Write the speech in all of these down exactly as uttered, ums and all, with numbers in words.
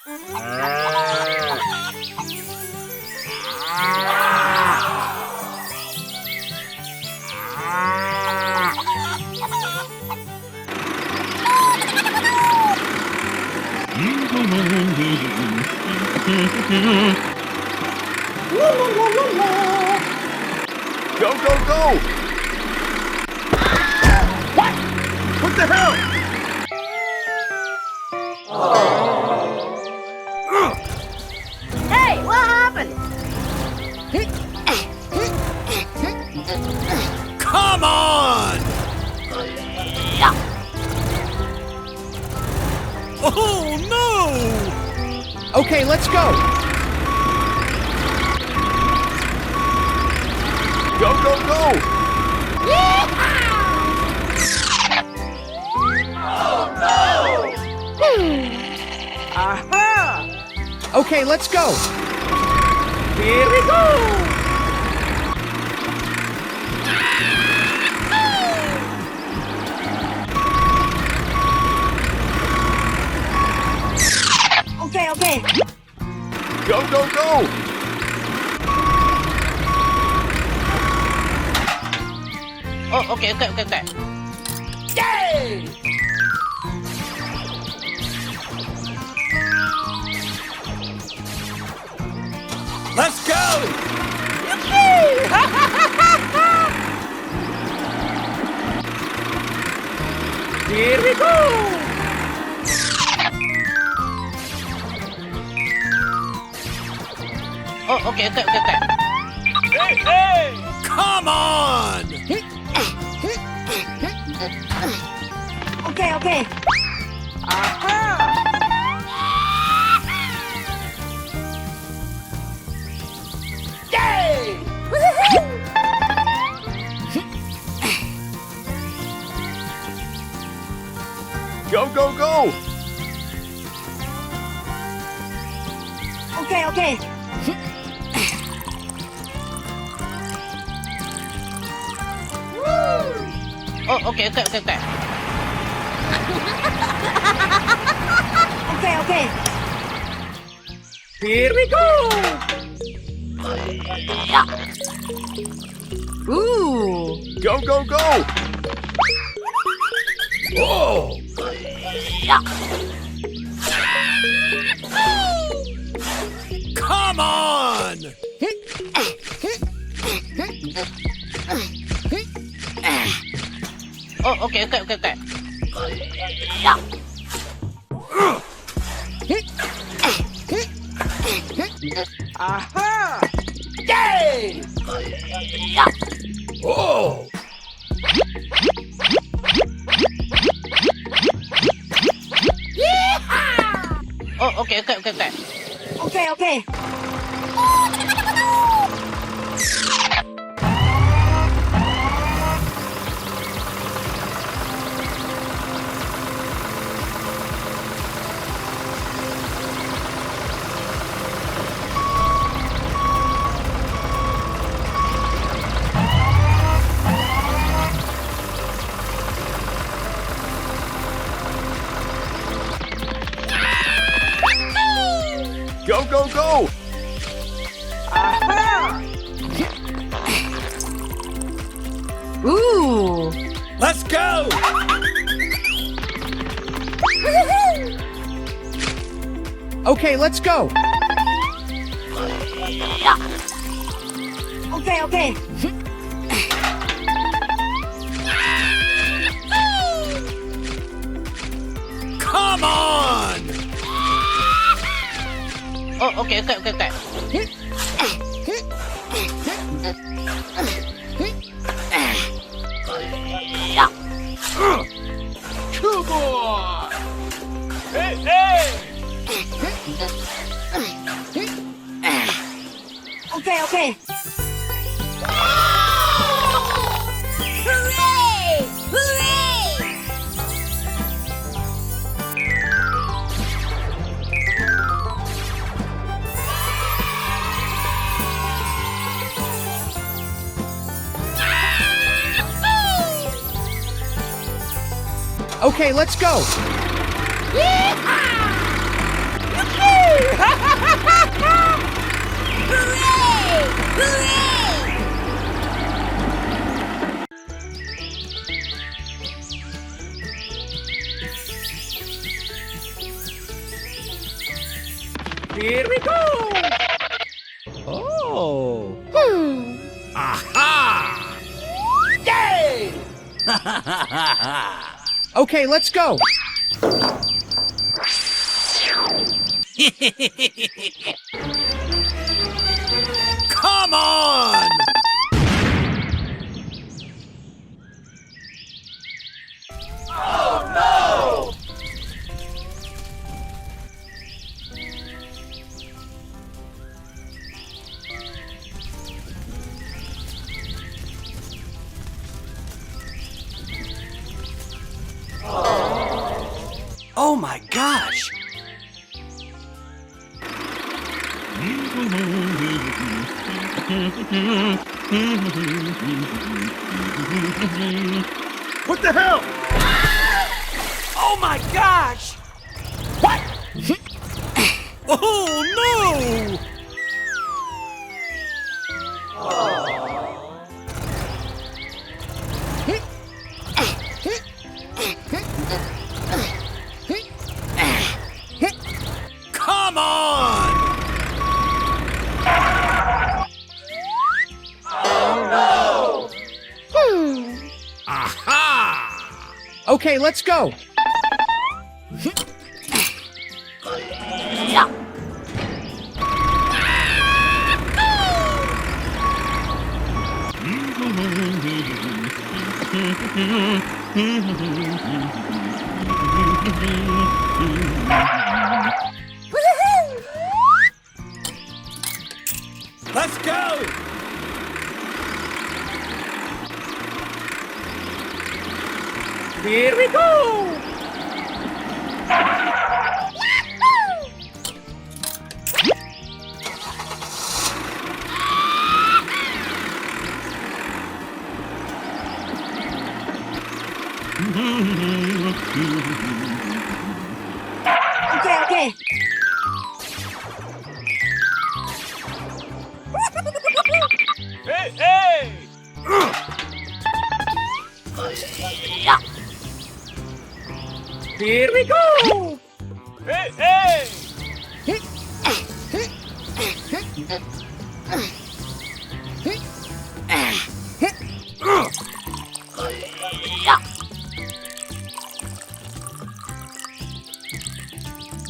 Go, go, go! What? What the hell? Hey, what happened? Come on! Oh, no! Okay, let's go! Go, go, go! Yeehaw! Oh, no! Aha! Okay, let's go! Here we go! Okay, okay. Go, go, go! Oh, okay, okay, okay, okay. Yay! Let's go! Yippee! Here we go! Oh, okay, okay, okay, okay. Hey, hey! Come on! Okay, okay. Aha! Yay! Go, go, go! Okay, okay. Oh, okay, okay, okay, okay. Okay, okay. Here we go! Ooh. Go, go, go! Oh! Come on! Oh, okay, okay, okay, okay. Aha! Yay! Oh! Yeehaw! Oh, okay, okay, okay, okay. Okay, okay. Go, go, go! Aha! Ooh! Let's go! Okay, let's go! Okay, okay. Come on! Oh, okay, okay, okay, okay. Come on! Hey, hey! Okay, okay. Hooray! Hooray! Okay, let's go. Yeehaw! Yippee! Here we go! Oh! Hmm. Aha! Yay! Okay, let's go! Come on! Oh, no! Oh my gosh! What the hell? Oh my gosh! What? Oh no! Come on! Oh no! Hmm. Aha! Okay, let's go. Let's go! Here we go! Okay, okay. Hey, hey! Here we go! Hey, hey!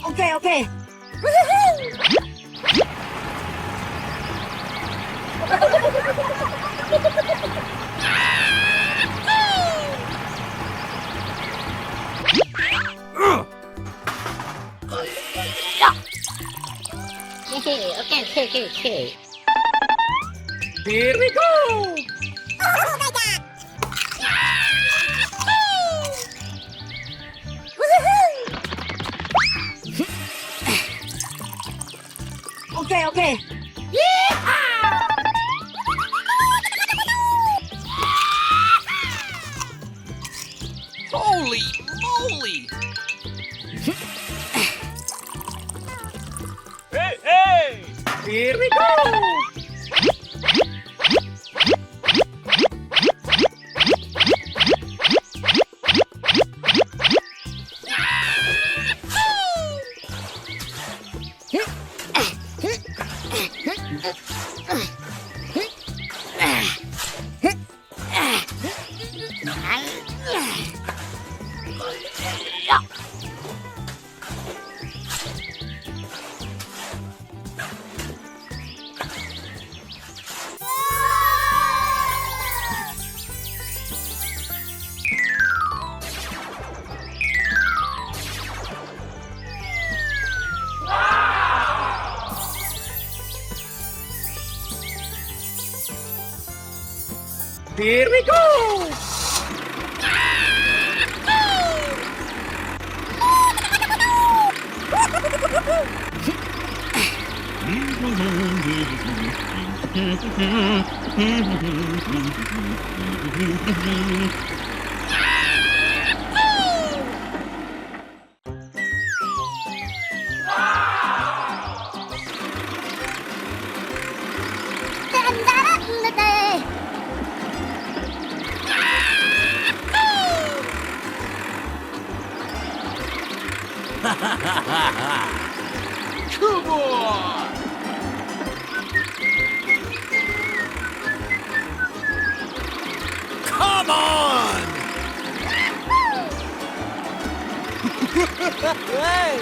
Okay, okay. Okay, okay, okay, okay. Here we go! Oh my God! Woohoo! Okay, okay. Yeehaw! Holy moly! Hey, hey! Here we go! Here we go! Come on! Come on! Hey!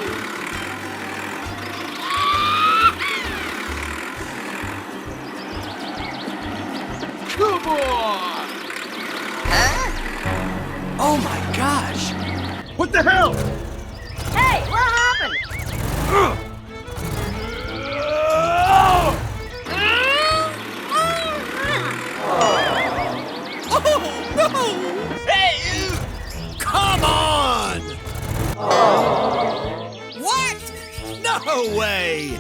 Come on! Huh? Oh my gosh! What the hell? Hey, what happened? Oh, no! Hey! Come on! What? No way!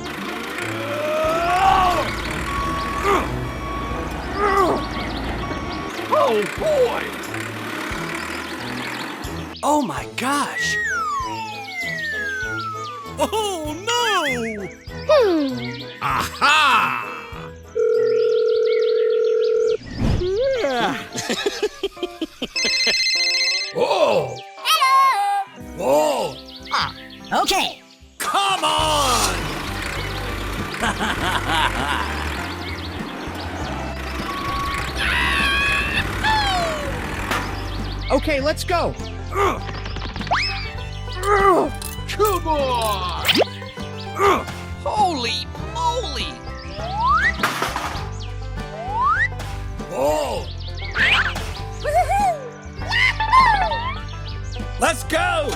Oh, boy! Oh my gosh! Oh, no! Hmm. Aha! Oh! Hello! Oh! Ah, okay. Come on! Okay, let's go. Come on! Holy moly! Oh! Let's go!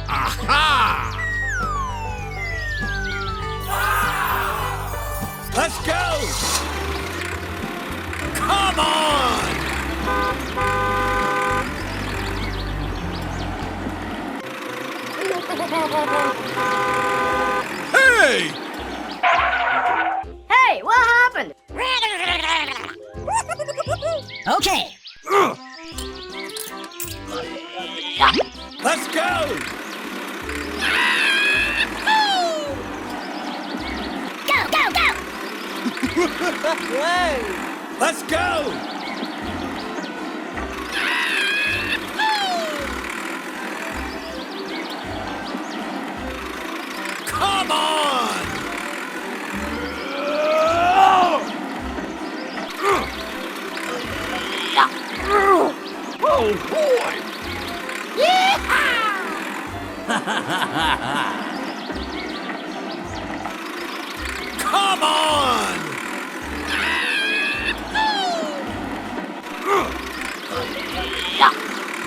Aha! Let's go! Come on! Hey! Hey, what happened? Okay. Let's go! Go, go, go! Hey! Let's go! Come on! Oh, boy! Yeehaw! Come on!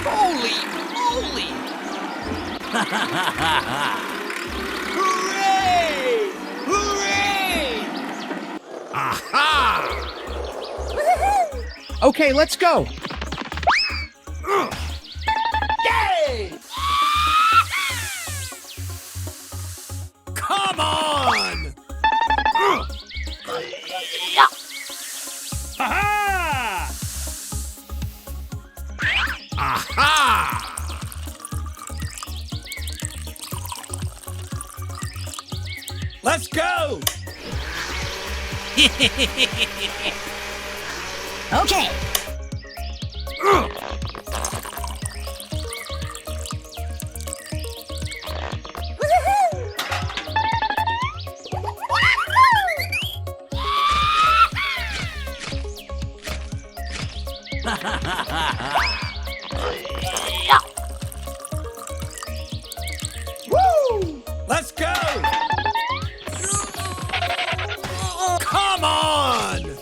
Holy moly! Hooray! Hooray! Aha! Okay, let's go. Yay! Come on! Aha! Aha! Let's go! Okay. Woo! Let's go! Come on!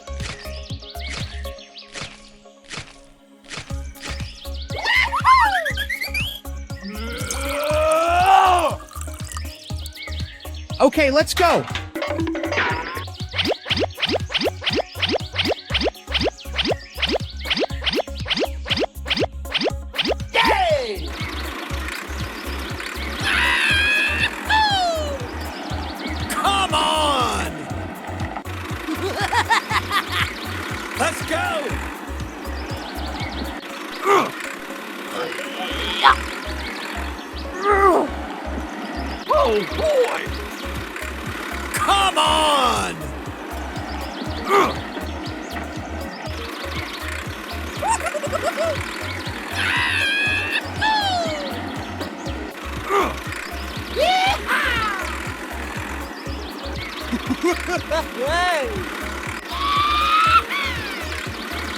Okay, let's go. Yay! Come on! Let's go! Oh, boy! Come on!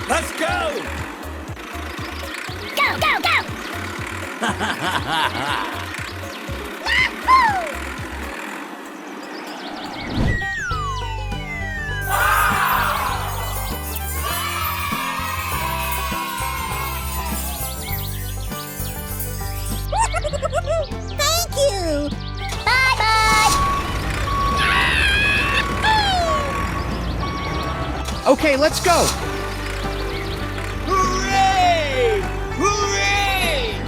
Let's go! Go, go, go! Yahoo! Thank you! Bye-bye! Okay, let's go! Hooray! Hooray!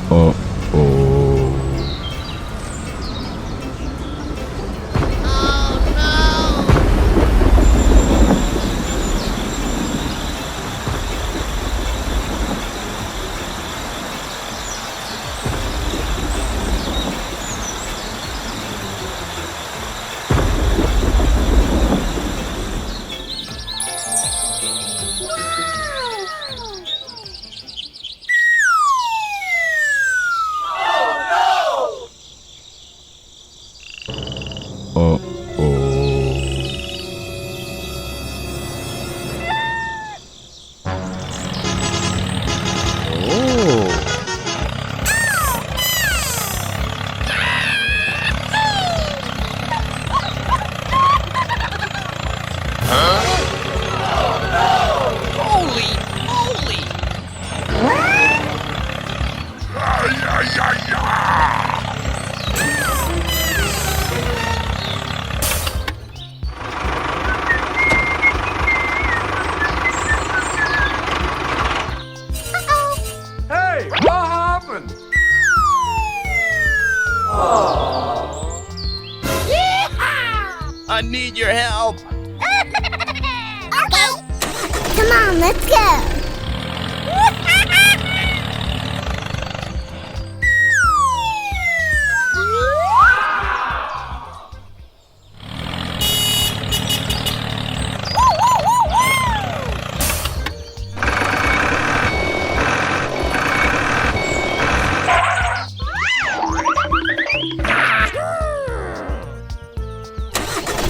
Uh-oh. Uh-oh. Oh. Huh? Oh, no! Holy moly! Ay, ay, ay, ay! Hey, what happened? Aw. Yeehaw! I need your help. Okay. Come on, let's go.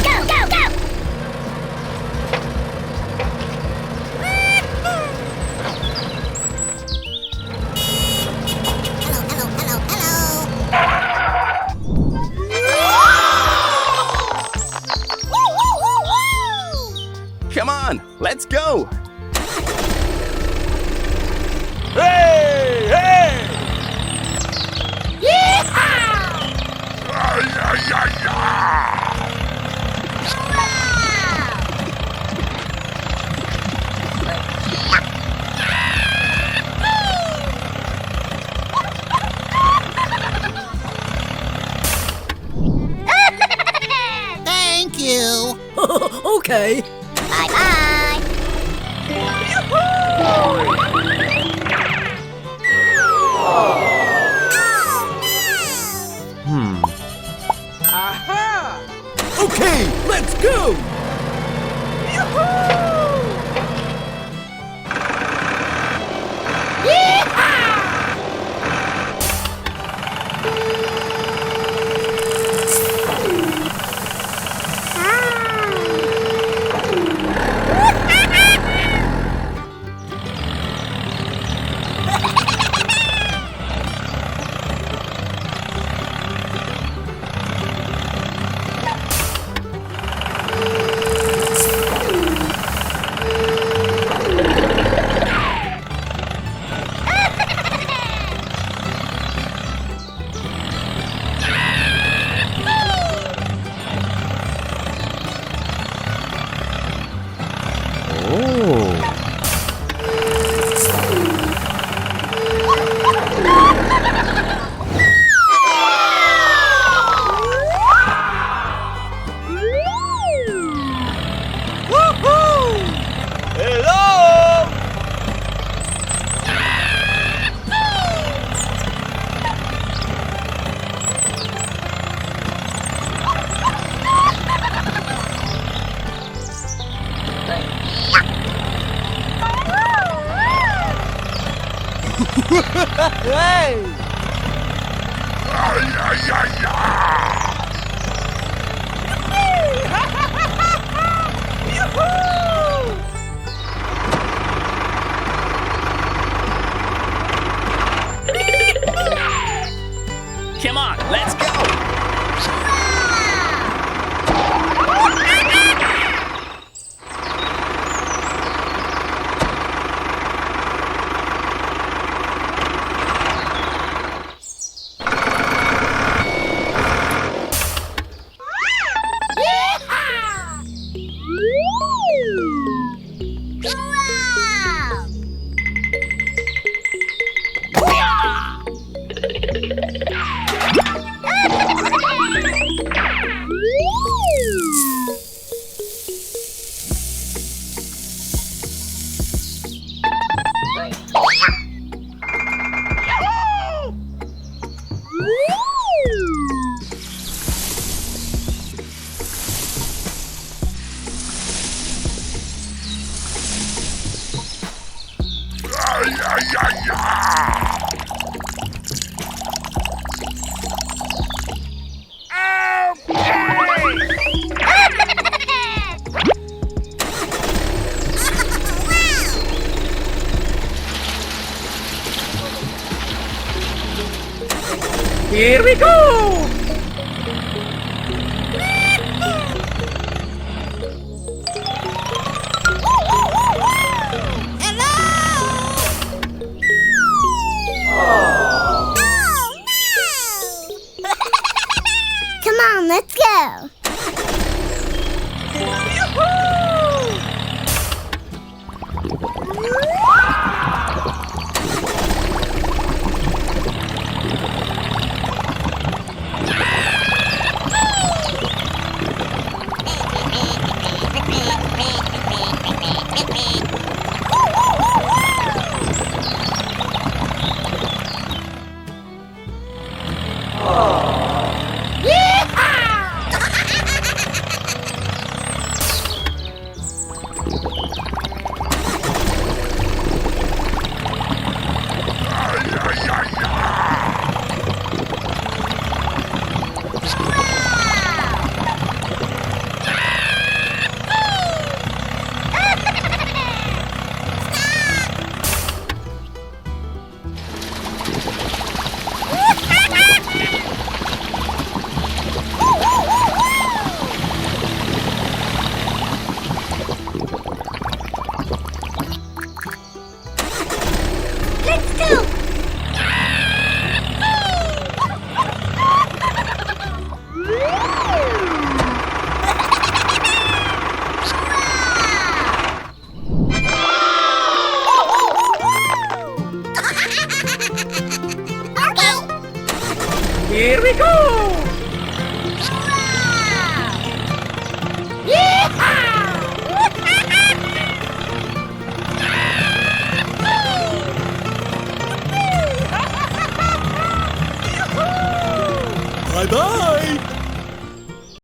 Go, go, go! Hello, hello, hello, hello. Come on, let's go. Hey, hey! Yeehaw! Ay, ay, ay, ay! Thank you. Okay. Bye-bye. Hmm. Aha! Okay, let's go! Yoo-hoo! Yeehaw! Hey! Come on, let's go! Here we go! Hello! Oh, no! Come on, let's go. Let's go! Okay. Here we go! Yeehaw! Bye-bye!